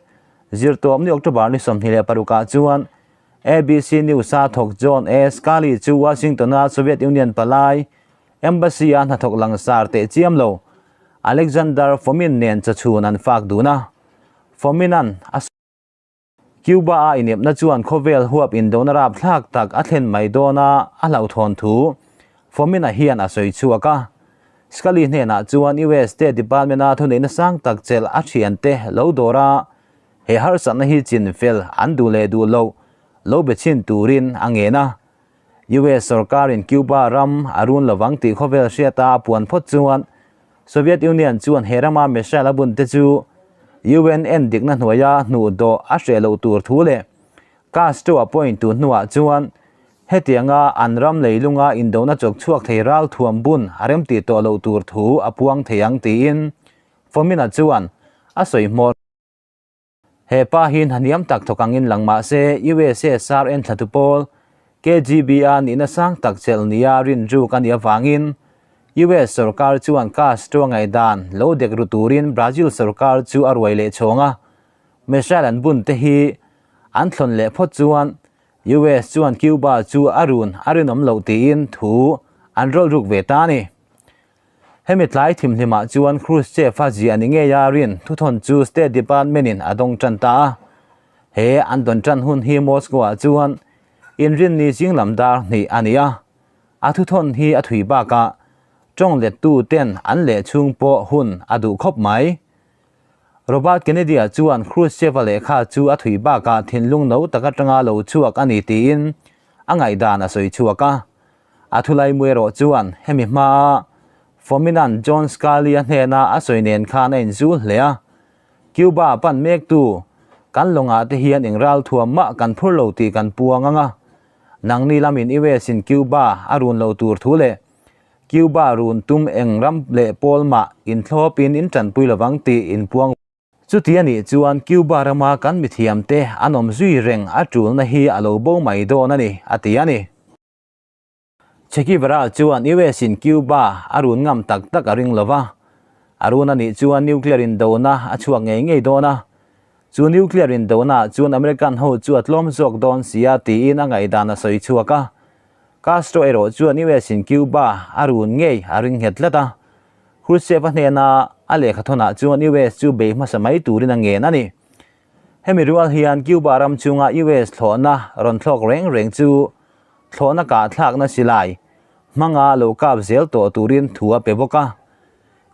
zirtawpni October ni 26 ah chuan ABC News-a thawk John A. Sculley chu Washington-a Soviet Union palai Embassy-a hnathawk langsar teh chiam lo Alexander Fomin nen chawchhun an fak dun a. Fomin-a'n a Cuba-a inepna chuan khawvel huap indona rapthlak tak a thlen mai dawna a hlauhthawn thu Fomin-a hian a sawi chhuak a. Sculley hnenah chuan US State Department-a thuneihna sang tak chelh a thiante lo dawr a, He harsatna hi chin fel an duh leh duh loh lo be chhin turin a ngen a. US sorkarin Cuba ram a run lovang tih khawvel hriata a puan phawt chuan Soviet Union chuan he rama missile a bun te chu UN en dikna hnuaia hnuh dawh a hreh loh tur thu leh Castro a point tu hnuah chuan hetianga an ram leilunga indona chawk chhuak thei ralthuam bun a remtih tawh loh tur thu a puang thei ang tiin Fomina chuan a sawi hmawr. He pa hi hna hniam tak thawk angin lang mah se USSR enthlatu pawl KGB-a nihna sang tak chelh nia rinruk a nih avangin US sorkar chuan Castro ngaihdan lo dek ru turin Brazil sorkar chu a ruai leh chhawng a. Missile an bun te hi an thlawn leh phawt chuan US chuan Cuba chu a run a rinawm loh tiin thu an rawlruk ve ta a ni. Hemi tlai thimhlimah chuan Khrushchev a ziah ni ngei a rin thuthawn chu State Department-in a dawng tan ta a. He an dawn tan hun hi Moscow-ah chuan inrinni zing lam dar hnih a ni a. A thuthawn hi a thui bakah tawng lettu ten an leh chhung pawh hun a duh khawp mai. Robert Kennedy-a chuan Khrushchev-a lehkha chu a thui bakah thinlung no tak atanga lo chhuak a ni tiin a ngaihdan a sawi chhuak a. A thulai mu erawh chuan hemi hmaa Fominan John Sculley-a hnena a sawi nen khan a inzul hle a. Cuba pan mektu kan lawngah te hian eng ralthuam mah kan phur lo tih kan puang ang a. Nangni lamin US-in Cuba a run lo tur thu leh Cuba run tum eng ram leh pawl mah inthlawpin in tanpui lovang tih inpuang. Chuti a nih chuan Cuba rama kan mithiamte an awm zui reng a tulna hi a lo bo mai dawn a ni, a ti a ni. Che Guevara chuan US in Cuba a run ngam tak tak a ring lo va, a run a nih chuan nuclear indona a chhuak ngei ngei dawn a, chu nuclear indona ah chuan American ho chu a tlawm zawk dawn si a tiin a ngaihdan a sawi chhuak a. Castro erawh chuan US in Cuba a run ngei a ring nghet tlat a, Khrushchev a hnena a lehkhathawnah chuan US chu bei hmasa mai turin a ngen a ni. Hemi rual hian Cuba ram chunga US thlawhna rawn thlawk reng reng chu thlawhna kahthlakna silai hmanga lo kap zel tawh turin thu a pe bawk a.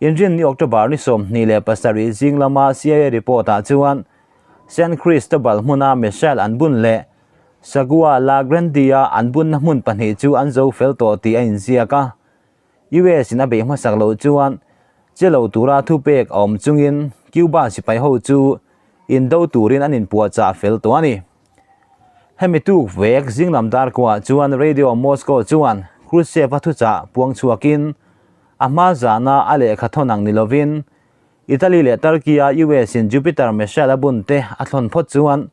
Inrinni October ni 27 zing lama CIA report ah chuan San Cristobal hmuna missile an bun leh Sagua La Grande-a an bunna hmun pahnih chu an zo fel tawh tih a inziak a. US in a beih hmasak loh chuan che lo tura thupek a awm chungin Cuba sipai ho chu indo turin an inpuahchah fel tawh a ni. Hemi tuk vek zinglam darkuah chuan Radio Moscow chuan Khrushchev-a thuchah puang chhuakin a hma zana a lehkha thawn ang ni lovin Italy leh Turkey-a US in Jupiter missile a bun te a thlawn phawt chuan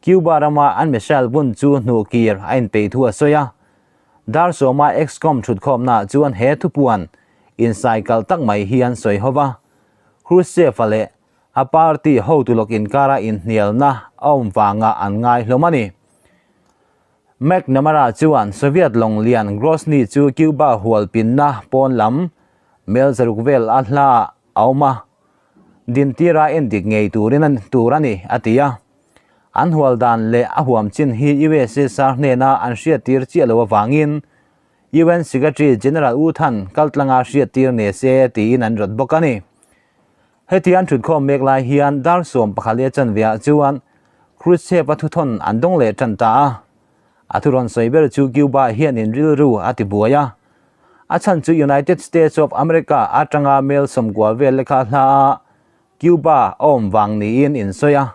Cuba rama an missile bun chu hnuh kir a inpeih thu a sawi a. Dar sawma Excom thutkhawmnaah chuan he thupuan insaikal tak mai hi an sawi ho va. Khrushchev-a leh a party hotu lawk inkara inhnialna a awm vangah an ngai hlawm a ni. McNamara chuan Soviet lawng lian Grozny chu Cuba hual pinna pawn lam mel zaruk vel a hla a awm a, dintira endik ngei turin a tur a ni, a ti a. An hual dan leh a huam chin hi USSR hnena an hriattir chiah lo avangin UN Secretary General U Thant kaltlanga hriattir ni se tiin an rawt bawk a ni. Heti an thutkhawm mek lai hian dar 11 leh chanveah chuan Khrushchev-a thuthawn an dawng leh tan ta a. A thu rawn sawi ber chu Cuba hian in rilru a ti buai a. A chhan chu United States of America atanga mel 90 vel lekha hla a Cuba a awm vang niin in sawi a.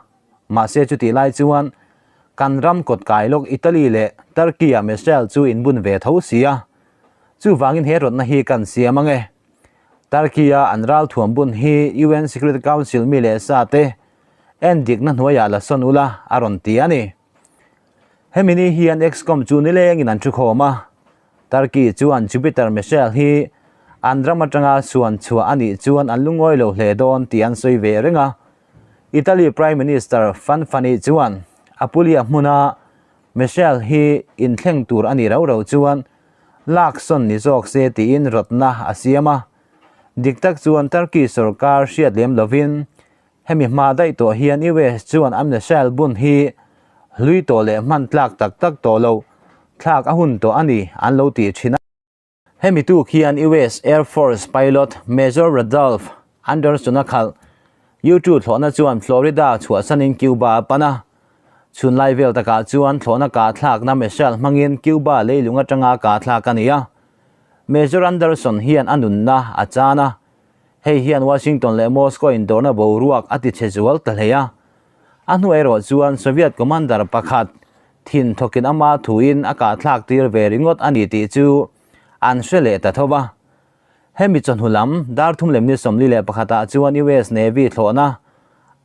Mahse chutih lai chuan kan ram kawt kai lawk Italy leh Turkey-ah missile chu in bun ve tho si a. Chuvangin he rawtna hi kan siam ang e. Turkey-a an ralthuam bun hi UN Security Council mi leh sa te en dikna hnuaiah la sawn ula a rawn ti a ni. Hemi ni hian Excom chu nilengin an thukhawm a. Turkey chuan Jupiter missile hi an ram atanga suan chhuah a nih chuan an lungawi lo hle dawn tih an sawi ve reng a. Italy Prime Minister Fanfani chuan Apulia hmuna missile hi inthleng tur a nih rau rau chuan lak sawn ni zawk se tiin rawtna a siam a. Dik tak chuan Turkey sorkar hriat lem lovin hemi hma daih tawh hian US chuan a missile bun hi hlui tawh leh hman tlak tak tak tawh lo thlak a hun tawh a ni an lo tih thin a. Hemi tuk hian US Air Force pilot Major Rudolph Anderson a khalh. U-2 thlawhna chuan Florida chhuahsanin Cuba a pan a. Chhunlai vel takah chuan thlawhna kah thlakna missile hmangin Cuba leilung atanga kah thlak a ni a. Major Anderson hian a nunna a chan a. Hei hian Washington leh Moscow indawrna boruak a ti chhe zual ta hle a. A hnu erawh chuan Soviet commander pakhat thin thawkin ama thuin a kah thlak tir ve ringawt a ni tih chu an hre leh ta tho va. Hemi chawhnu lam dar thum lem ni 41 ah chuan US Navy thlawhna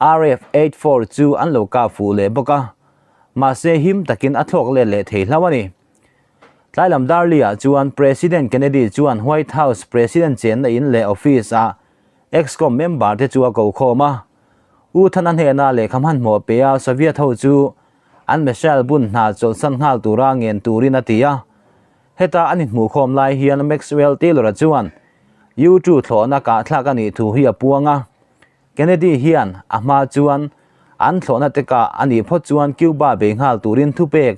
RF-84 chu an lo kap fuh leh bawk a, mahse him takin a thlawk let leh thei hlau a ni. Tlai lam dar li ah chuan President Kennedy chuan White House President chenna in leh office ah Excom member te chu a ko khawm a. U Thana hnena lehkha hmanhmawh pe a Soviet ho chu an missile bun hna chawlhsan nghal tura ngen turin a ti a. Heta an inhmuhkhawm lai hian Maxwell Taylor-a chuan U-2 thlawhna kahthlak a nih thu hi a puang a. Kennedy hian a hma chuan an thlawhna te kah a nih phawt chuan Cuba bei nghal turin thupek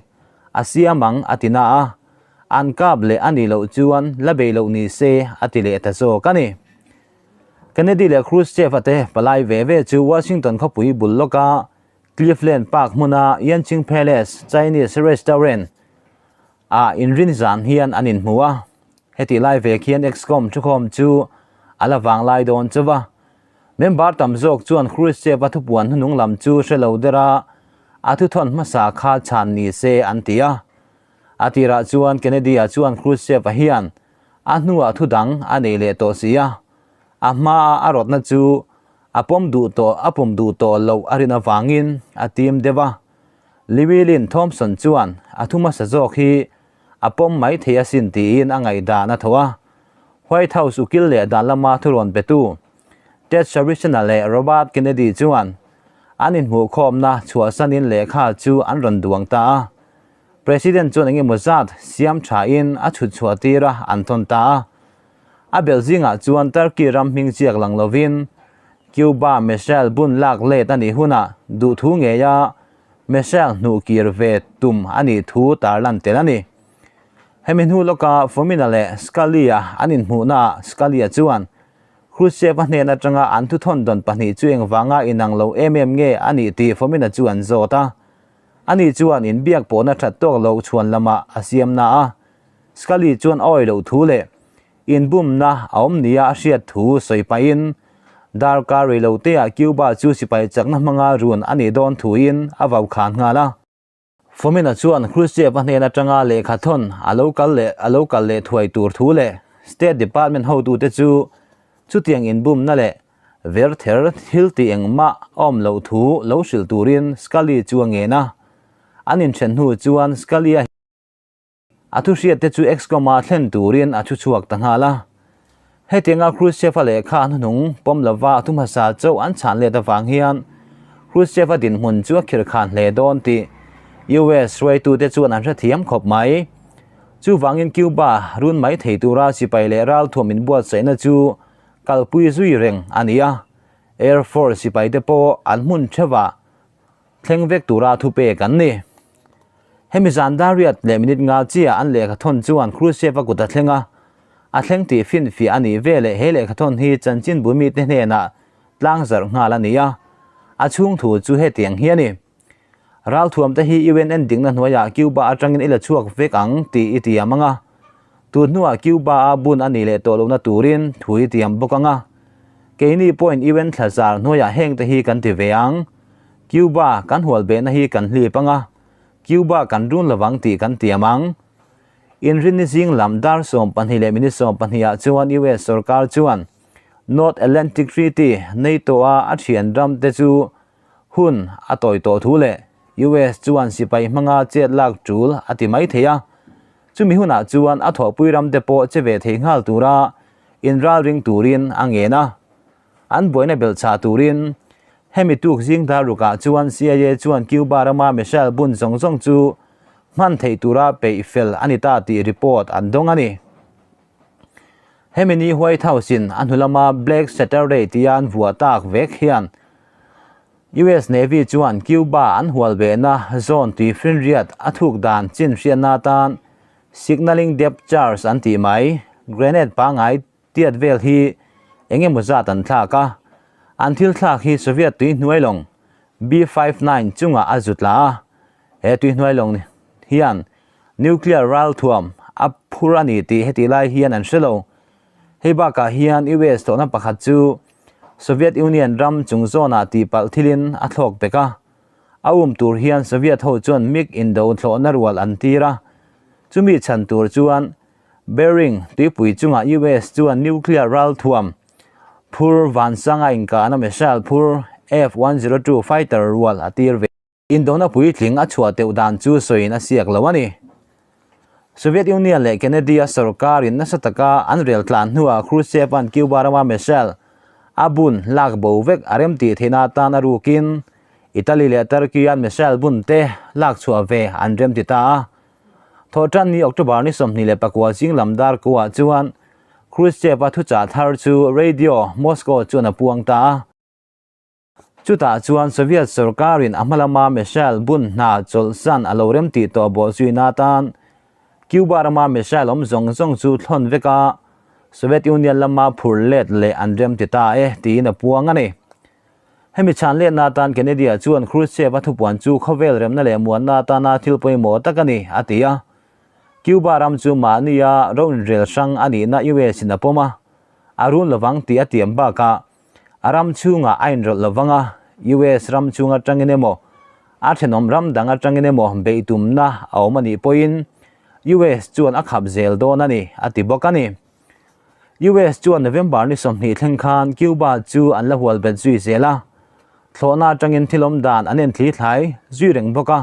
a siam ang a ti na a, an kap leh a nih loh chuan la bei loh ni se a ti leh ta zawk a ni. Kennedy leh Khrushchev-a te palai ve ve chu Washington khawpui bul lawka Cleveland Park hmuna Yanqing Palace Chinese Restaurant ah inrin zan hian an inhmu a. Heti lai vek hian Excom thukhawm chu a la vang lai dawn chauh a. Member tam zawk chuan Khrushchev-a thupuan hnunung lam chu hre lo der a, a thuthawn hmasa kha chhan ni se an ti a. A tirah chuan Kennedy-a chuan Khrushchev-a hian a hnuah thu dang a nei leh tawh si a, a hmaa a rawtna chu a pawm duh tawh a pawm duh tawh loh a rin avangin a tim deuh a. Llewellyn Thompson chuan a thu hmasa zawk hi A pawm mai thei asin tiin a ngaihdan a tho a. White House ukil leh dan lama thurawn petu Ted Sarissena leh Robert Kennedy chuan an inhmuhkhawmna chhuahsanin lehkha chu an rawn duang ta a. President chuan engemaw zat siam thain a chhut chhuah tir a an thawn ta a. A belh zingah chuan Turkey ram hming chiak lang lovin Cuba missile bun lak let a nih hunah duhthu ngeia missile hnuh kir ve tum a nih thu tarlan tel a ni. Hemi hnu lawka Fomina leh Scalia an inhmuhnaah Scalia chuan Khrushchev-a hnen atanga an thuthawn dawn pahnih chu engvanga inang lo em em nge a nih tih Fomina chu an zawt a. Ani chuan inbiak pawhna that tawk loh chhuan lamah a siam na a, Scully chuan a awih loh thu leh inbumna a awm nia a hriat thu sawi pahin darkar rei lo teah Cuba chu sipai chakna hmanga run a nih dawn thuin a vau khan nghal a. Fomina chuan Khrushchev-a hnen atanga lehkha thawn a lo kal leh a lo kal leh thuai tur thu leh State Department hotute chu chutiang inbumna leh Verther thil tih engmah a awm loh thu lo hrilh turin Scully chu a ngen a. An inthen hnu chuan Scully a a thu hriat te chu Excom-a thlen turin a thu chhuak ta nghal a. Hetianga Khrushchev-a lehkha a hnuhnung pawm lova a thu hmasa chauh an chhan let avang hian Khrushchev-a dinhmun chu a khirkhan hle dawn tih US hruaitute chuan an hrethiam khawp mai. Chuvangin Cuba run mai thei tura sipai leh ralthuam inbuatsaihna chu Kalpui zui reng a ni a, Air Force sipaite pawh an hmun theuhah thleng vek tura thupek an ni. Hemi zan dariat leh minute nga chiah an lehkha thawn chuan Khrushchev-a kut a thleng a, a thleng tih finfiah a nih veleh he lehkha thawn hi chanchinbu mite hnenah tlangzarh nghal a ni a, a chhung thu chu hetiang hi a ni. Ralthuam te hi UN dikna hnuaiah Cuba atangin i la chhuak vek ang tih i tiam ang a. Tun hnuah Cuba a bun a nih leh tawh lohna turin thu i tiam bawk ang a. Keini pawhin UN thlazar hnuaiah heng te hi kan ti ve ang. Cuba kan hual behna hi kan hlip ang a, Cuba kan run lovang tih kan tiam ang. Inrinni zing lam dar 12 leh minute 12 ah chuan US sorkar chuan North Atlantic Treaty NATO-a a thian ram te chu Hun a tawi tawh thu leh US chuan sipai hmanga chet lak tul a ti mai thei a, chumi hunah chuan a thawhpui ram te pawh che ve thei nghal tura inralring turin a ngen a. An buaina belhchhah turin hemi tuk zing dar rukah chuan CIA chuan Cuba rama missile bun zawng zawng chu hman theih tura peih fel a ni ta tih report an dawng a ni. Hemi ni White House in a hnu lama Black Saturday tia an vuah tak vek hian US Navy chuan Cuba an hual behna zone tui finriat a thuk dan chin hriatna atan signalling depth charge an tih mai grenade pangngai tiat vel hi eng emaw zat an thlak a, an thil thlak hi Soviet tui hnuai lawng B-59 chungah a zut la a, he tui hnuai lawng hian Nuclear ralthuam a phur a ni tih heti lai hian an hre lo. Hei bakah hian US tawhna pakhat chu Soviet Union ram chung zawnah tihpalh thilin a thlawk pek a. A um tur hian Soviet ho chuan MiG indo thlawhna rual an tir a. Chumi chhan tur chuan Bering tuipui chungah US chuan nuclear ralthuam phur vansanga inkahna missile phur F-102 fighter rual a tir ve. Indona puitling a chhuah teuh dan chu sawiin a siak lo a ni. Soviet Union leh Kennedy-a sorkarin nasa taka an rel tlan hnuah Khrushchev-a'n Cuba rama missile a bun lak bo vek a remtih theihna atan a rukin Italy leh Turkey-a'n missile bun te lak chhuah ve an remti ta a. Thawhṭan ni October ni 24 zing lam dar kuah chuan Khrushchev-a thuchah thar chu Radio Moscow chuan a puang ta a. Chutah chuan Soviet sorkarin a hma lama missile bun hna chawlhsan a lo remtih tawh bawh zuina atan Cuba rama missile awm zawng zawng chu thlawn vek a, Soviet Union lama phur let leh an remti ta e tiin a puang a ni. Hemi chhan letna atan Kennedy-a chuan Khrushchev-a thupuan chu khawvel remna leh muanna atana thil pawimawh tak a ni, a ti a. Cuba ram chu mahnia ro inrel hrang a nihna US-in a pawm a, a run lovang tih a tiam bakah A ram chhungah a inrawlh lo vang a, US ram chhung atangin emaw, a thenawm ram dang atangin emaw beih tumna a awm a nih pawhin US chuan a khap zel dawn a ni, a ti bawk a ni. US chuan November ni 20 thleng khan Cuba chu an la hual bet zui zel a, thlawhna atangin thil awm dan an enthli thlai zui reng bawk a.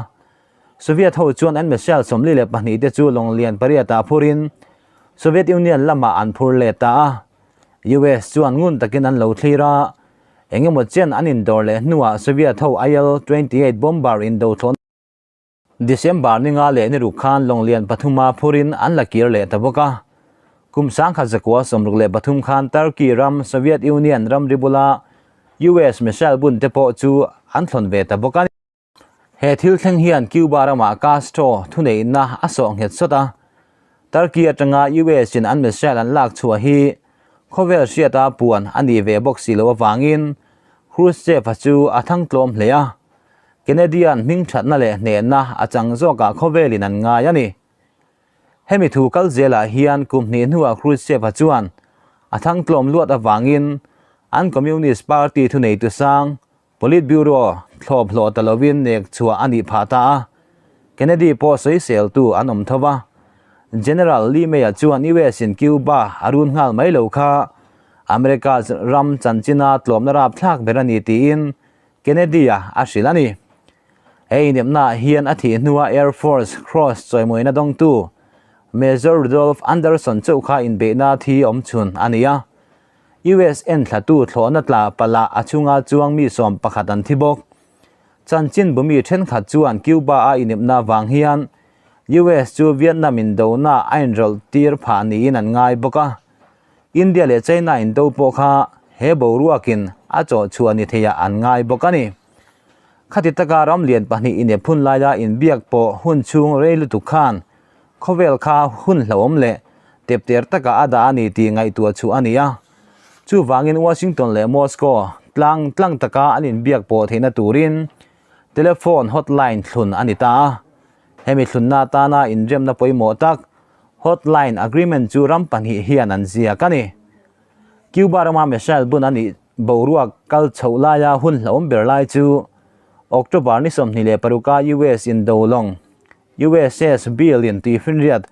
Soviet ho chuan an missile 42 te chu lawng lian pariatah phurin Soviet Union lamah an phur let ta a. US chuan ngun takin an lo thlir a, engemaw chen an indawr leh hnuah Soviet ho IL-28 bomber indo thlawhna December ni nga leh ni ruk khan lawng lian pathuma phurin an la kir leh ta bawk a. Kum 1963 khan Turkey ram Soviet Union ramri bula US missile bun te pawh chu an thlawn ve ta bawk a ni. He thil thleng hian Cuba ramah Castro thuneihna a sawh nghet sawt a. Turkey atanga US in an missile an lak chhuah hi khawvel hriata puan a nih ve bawk si loh avangin Khrushchev-a chu a thang tlawm hle a. Kennedy-a'n hmingthatna leh hnehna a chang zawkah khawvelin an ngai a ni. Hemi thu kal zelah hian kum hnih hnuah Khrushchev-a chuan a thang tlawm luat avangin an Communist Party thuneitu sang Politburo thlawp hlawh ta lovin nek chhuah a nih phah ta a, Kennedy pawh sawiseltu an awm tho va. General Lee May-a chuan US-in Cuba a run nghal mai lo kha America ram chanchina tlawmna rapthlak ber a ni tiin Kennedy-a a hrilh a ni. He inepnaah hian a thih hnua Air Force Cross chawimawina dawngtu Major Rudolph Anderson chauh kha inbeihna thi awm chhun a ni a. US enthlatu thlawhna tla palh a chhunga chuang mi 11 an thi bawk. Chanchin bumi thenkhat chuan Cuba-a inepna vang hian US chu Vietnam indona a inrawlh tir phah niin an ngai bawk a. India leh China indo pawh kha he boruakin a chawh chhuah ni theiah an ngai bawk a ni. Khati taka ram lian pahnih inep hun laia inbiak pawh hun chhung rei lutuk khan khawvel kha hun hlauhawm leh tepter taka a dah a ni tih ngaihtuah chhuah a ni a. Chuvangin Washington leh Moscow tlang tlang taka an inbiak pawh theihna turin telephone hotline thlun a ni ta a. Hemi thlunna atana inremna pawimawh tak hotline agreement chu ram pahnih hian an ziak a ni. Cuba rama missile bun a nih boruak kal chhoh laia hun hlauhawm ber lai chu October ni 26 a US indo lawng USS Beale in tuifinriat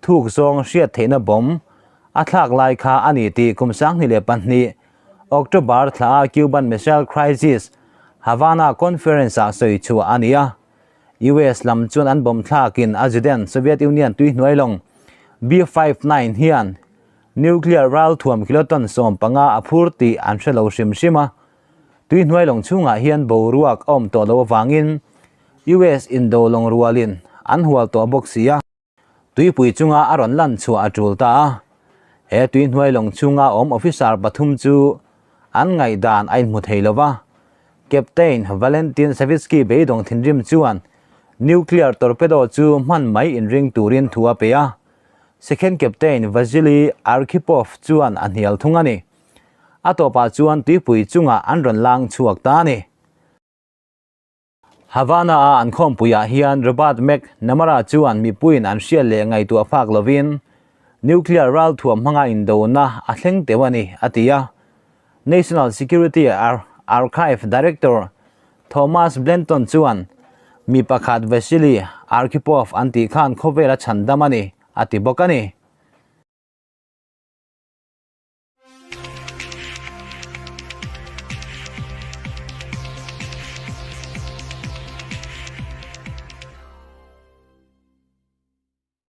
thuk zawng hriat theihna bomb a thlak lai kha a ni tih kum 2002 October thla a Cuban Missile Crisis Havana Conference ah sawi chhuah a ni a. US lam chuan an bomb thlakin a zuden Soviet Union tuihnuai lawng B-59 hian Nuclear ralthuam kiloton 15 a phur tih an hre lo hrim hrim a. Tuihnuai lawng chhungah hian boruak a awm tawh loh avangin US indo lawng rualin an hual tawh bawk si a. Tuipui chunga a rawn lan chhuah a tul ta a. He tuihnuai lawng chhunga awm officer pathum chu an ngaihdan a inhmu thei lo va. Captain Valentin Savitsky beidawng thinrim chuan nuclear torpedo chu hman mai inring turin thu a pe a. Second Captain Vasily Arkhipov chuan a hnial thung a ni. A tawpah chuan tuipui chungah an rawn lang chhuak ta a ni. Havana-a an khawmpuiah hian Robert McNamara chuan mipuiin an hriat leh ngaihtuah fak lovin nuclear ralthuam hmanga indona a thleng teuh a ni, a ti a. National Security Archive Director Thomas Blanton chuan mi pakhat Vasily Arkhipov an tih khan khawvel a chhandam a ni, a ti bawk a ni.